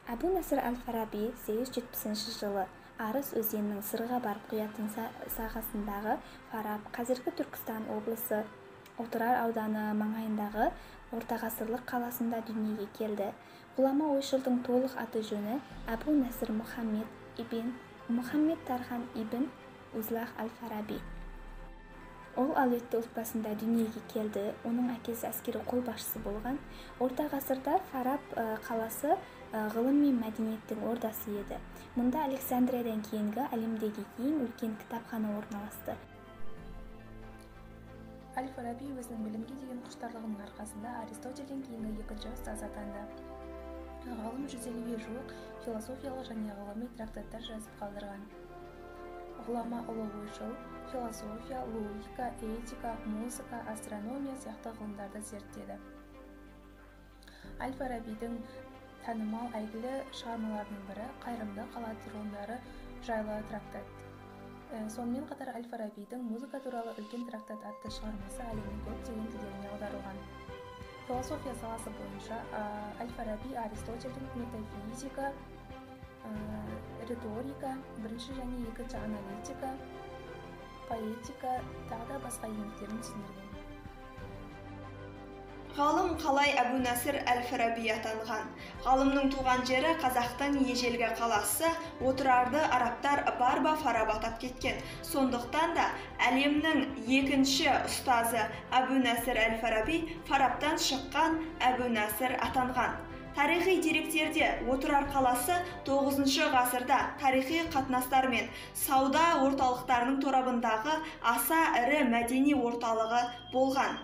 Әбу Насыр әл-Фараби 870 жылы Арыс өзенінің Сырға барып құятын сағасындағы Фараб, қазіргі Түркістан облысы Отырар ауданы маңайындағы ортағасырлық қаласында дүниеге келді. Ғұлама ойшылдың толық аты-жөні Әбу Насыр Мұхаммед ибн Мұхаммед Тархан ибн Узлах әл-Фараби. Ол әулетті отбасында дүниеге келді. Оның әкесі әскери қолбасшысы болған. Орта ғасырда Фараб қаласы ғылым мен мәдениеттің ордасы еді. Мұнда Александриядан кейінгі әлемдегі ең үлкен кітапхана орналасты. Әл-Фараби өзінің білімге деген құштарлығының арқасында Аристотельден кейінгі екінші ұстаз атанды. Ғалым 150-ге жуық философиялық және ғылыми трактаттар жазып қалдырған. Ғұлама ұлы ойшыл, философия, логика, этика, музыка, астрономия сияқты ғылымдарды зерттеді. Әл-Фарабидің танымал әйгілі шығармаларының бірі «Қайырымды қала тұрғындары жайлы трактат». Сонымен қатар Әл-Фарабидің «Музыка туралы үлкен трактат» атты шығармасы әлемнің көптеген тілдеріне аударылған. Философия саласы бойынша Әл-Фараби Аристотельдің метафизика, риторика, бірінші және екінші аналитика, поэтика, тағы да басқа еңбектерін түсіндірген. Ғалым қалай Әбу Насыр әл-Фараби атанған? Ғалымның туған жері қазақтың ежелгі қаласы Отырарды арабтар Барба Фараб атап кеткен. Сондықтан да әлемнің екінші ұстазы Әбу Насыр әл-Фараби Фарабтан шыққан Әбу Насыр атанған. Тарихи деректерде Отырар қаласы 9 ғасырда тарихи қатынастар мен сауда орталықтарының торабындағы аса ірі мәдени орталығы болған.